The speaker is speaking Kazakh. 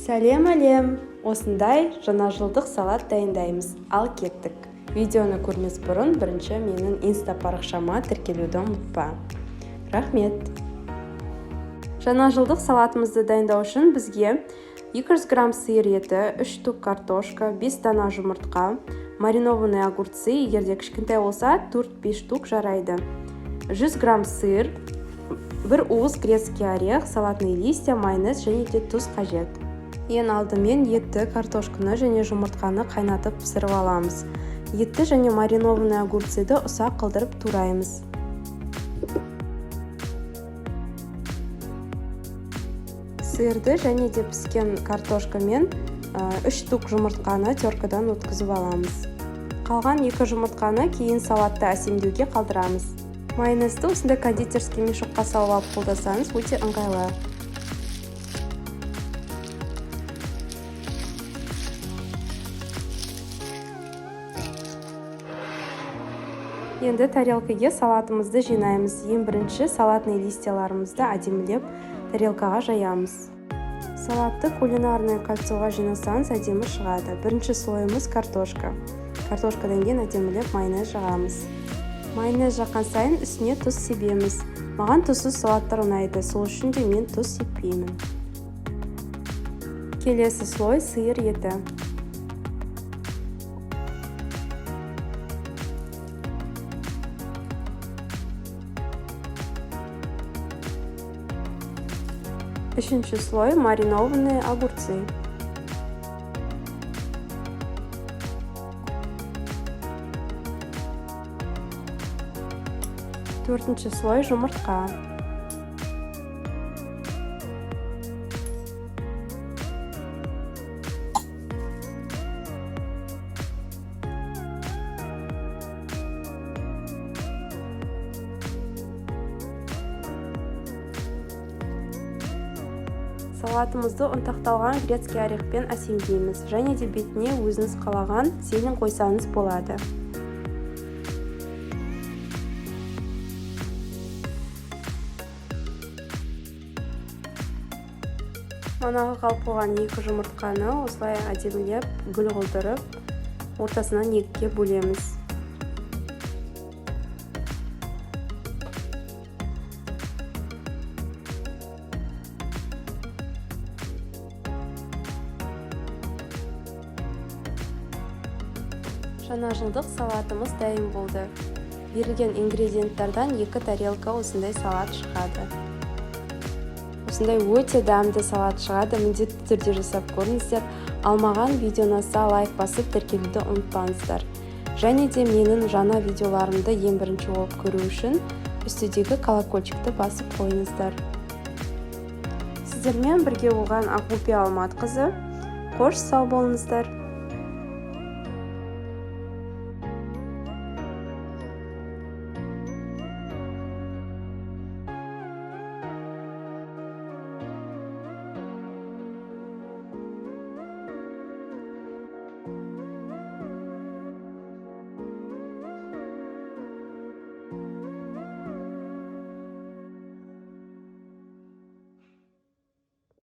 Сәлем, әлем! Осындай жаңа жылдық салат дайындаймыз. Ал кеттік. Видеоны көрмес бұрын бірінші менің инста парақшама тіркелуді ұмытпа. Рахмет. Жаңа жылдық салатымызды дайындау үшін бізге 200 грамм сиыр еті, 3 штук картошка, 5 дана жұмыртқа, маринованный огурцы, егер де кішкентай болса, 4-5 штук жарайды. 100 грамм сыр, бір уыс грецкий орех, салатный листья, майонез және де тұз қажет. Ең алдымен етті, картошканы және жұмыртқаны қайнатып пісіріп аламыз. Етті және маринованный огурцыды ұсақ қылдырып тураймыз. Сырды және де піскен картошка мен 3 штук жұмыртқаны теркадан өткізіп аламыз. Қалған 2 жұмыртқаны кейін салатты әсемдеуге қалдырамыз. Майонезді осындай кондитерский мешокқа салып алып қолдасаңыз, өте ыңғайлы. Енді тарелкаге салатымызды жинаймыз. Ең бірінші салатный листьяларымызды әдемілеп тарелкаға жаямыз. Салатты кулинарный кольцоға жинасаңыз, әдемі шығады. Бірінші слойымыз картошка. Картошкадан кейін әдемілеп майонез жағамыз. Майонез жаққан сайын үстіне тұз себеміз. Маған тұзсыз салаттар ұнайды, сол үшін де мен тұз сеппеймін. Келесі слой сиыр еті. Үшінші слой маринованные огурцы. Төртінші слой жұмыртқа. Салатымызды ұнтақталған грецкий орехпен әсемдейміз және де бетіне өзіңіз қалаған зелень қойсаңыз болады. Манағы қалып қойған екі жұмыртқаны осылай әдемілеп гүл қылдырып, ортасынан екіге бөлеміз. Жаңа жылдық салатымыз дайын болды. Берілген ингредиенттардан екі тарелка осындай салат шығады. Осындай өте дәмді салат шығады, міндетті түрде жасап көріңіздер. Ал маған видео ұнаса, лайк басып, тіркелуді ұмытпаңыздар. Және де менің жаңа видеоларымды ең бірінші болып көру үшін үстідегі колокольчикті басып қойыңыздар. Сіздермен бірге болған Ақбөпе Алматқызы. Қош, сау болыңыздар.